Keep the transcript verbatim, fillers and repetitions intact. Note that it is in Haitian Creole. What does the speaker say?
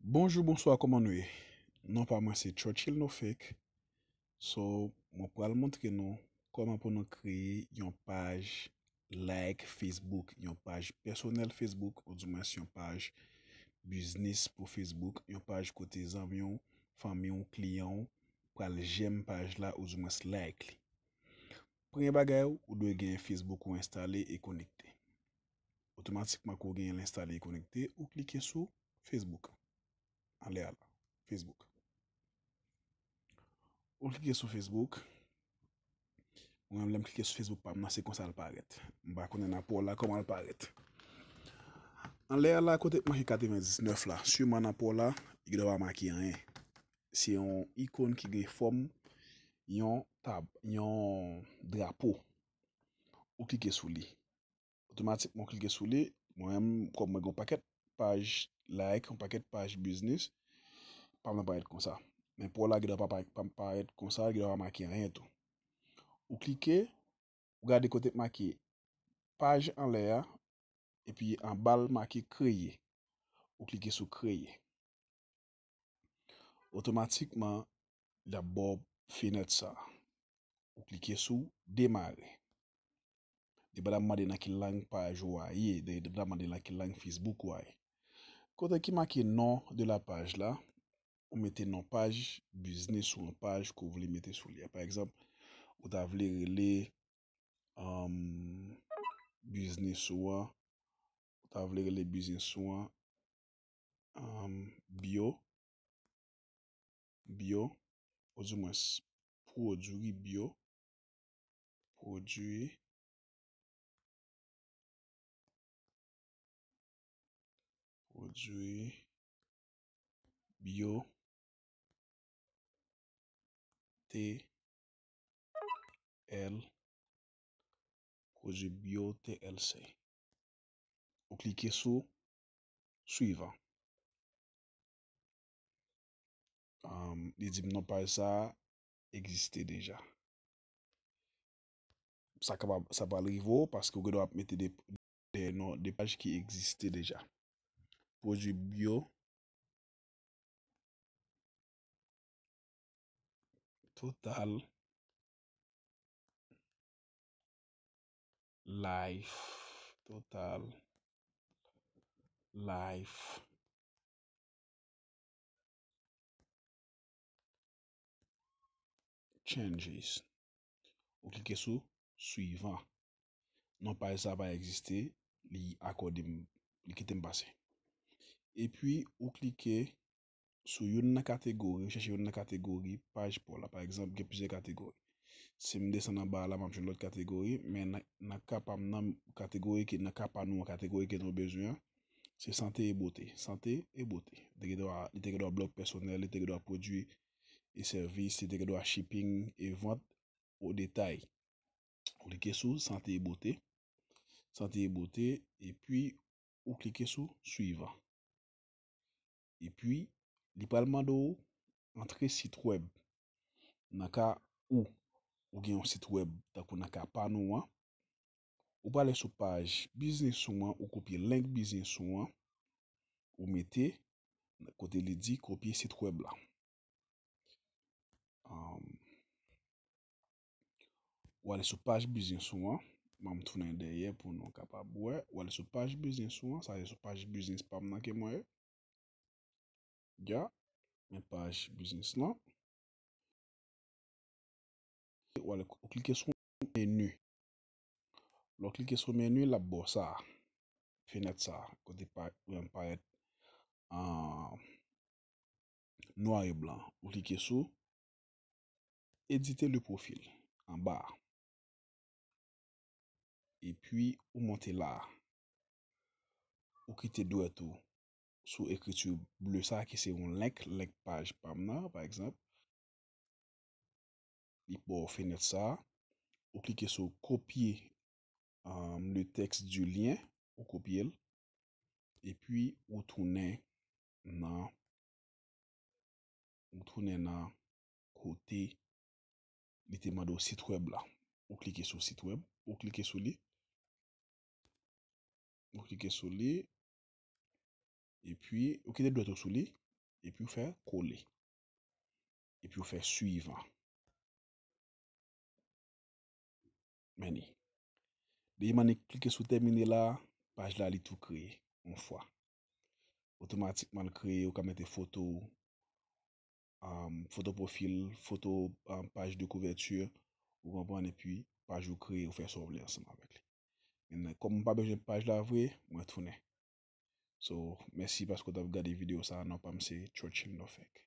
Bonjou, bonswa, kòman nou ye? Non pa mwen se Churchill No Fake. So, mwen pral montre nou kòman pou nou kreye yon paj like Facebook, yon paj pèsonèl Facebook, oudimwens yon paj biznis pou Facebook, yon paj kote zanmi w, fanmi w, kliyan w pral jèm paj la, oudimwens like li. Premye bagay, ou dwe gen Facebook ou enstale e konekte. Otomatikman ke w genyen l enstale e konekte, ou klike sou Facebook. Anlè a la, Facebook. Ou klike sou Facebook. Mwen menm, lè m klike sou Facebook pa m nan, se konsa l parèt. M pa konnen nan pa w la kòman l parèt. Anlè a la, kote k make katrevendiznèf la, siman nan pa w la, li gendwa pa make anyen. Se yon ikòn ki gen fòm yon tab, yon drapo. Ou klike sou li. Otomatikman, ou klike sou li. Mwen menm, kòm mwen gen yon pakèt paj like, yon pakèt paj biznis, pa m nan parèt konsa. Men pa w la gendwa pa, pa, pa parèt konsa, gendwa pa make anyen tou. Ou klike, ou gade kote k make paj anlè a, epi anba l make kreye. Ou klike sou kreye. Otomatikman, l ap ba w fenèt sa a. Ou klike sou demare. Li pral mande nan ki lang paj ou a ye, li pral mande nan ki lang Facebook ou a ye. Kote ki make nom de la page la, ou mete non paj biznis ou yon paj ke w vle mete sou li a. Pa egzanp, ou ta vle rele, um, biznis ou an, ou ta vle rele biznis ou an, um, bio, bio, oudimwens pwodui bio, pwodui, pwodui bio, T L, pwodui bio T L C. Ou klike sou suivan. Um, li di m non paj sa a egziste deja. Sa kapab, sa pral rive w paske w gendwa ap mete de, de non, de paj ki egziste deja. Pwodui bio total life, total life changes. Ou klike sou suivan. Non paj sa pa egziste, li akòde m, li kite m pase. Epi ou klike sou youn nan kategori, ou chèche youn nan kategori paj pa w la. Pa egzanp, gen plizyè kategori. Si m desann anba a la, m ap jwenn lòt kategori, men nan, nan ka pa m nan, kategori ke, nan ka pa nou an, kategori ke nou bezwen an, se sante e bote. Sante e bote. Li te gen dwa, li te gen dwa blòg pèsonèl, li te gen dwa pwodui e sèvis, li te gen dwa shipping e vant o detay. Ou klike sou sante e bote. Sante e bote, epi ou klike sou suivan. Epi, li pral mande w antre sit wèb. Nan ka ou, ou gen yon sit wèb, tankou nan ka pa nou an, ou prale sou paj biznis ou an, ou kopye link biznis ou an, ou mete kote li di kopye sit wèb la. Um, ou ale sou paj biznis ou an, m ap tounen dèyè pou nou kapab wè. Ou ale sou paj biznis ou an, sa se sou paj biznis pa m nan ke mwen ye. Ya, men paj biznis lan. Ou ale, ou klike sou meni. Lè w klike sou meni, l ap ba w sa, fenèt sa, kote pa, parèt an nwa e blan. Ou klike sou edite le profil anba a. Epi ou monte la a. Ou kite dwèt ou sou ekriti ble sa a ki se yon link, link paj pa m nan, pa egzanp. Li ba w fenèt sa a. Ou klike sou copier, um, le texte du lien, ou kopye l. Epi ou tounen nan, ou tounen nan kote li te mande w sit wèb la. Ou klike sou sit wèb, ou klike sou li. Ou klike sou li. Epi, ou kite dwèt ou sou li. epi w fè kole. Epi w fè swivan. Men li. Depi m annik klike sou tèmine la, paj la li tou kreye yon fwa. Otomatikman l kreye, ou ka mete foto w, um, foto pwofil, foto, um, paj de kouvèti, ou konprann, epi paj ou kreye, ou fè sa w vle ansanm avèk li. Men kòm m pa bezwen paj la vre, mwen tounen. So, mèsi paske w t ap gade videyo sa a, non pa m se Churchill Nofek.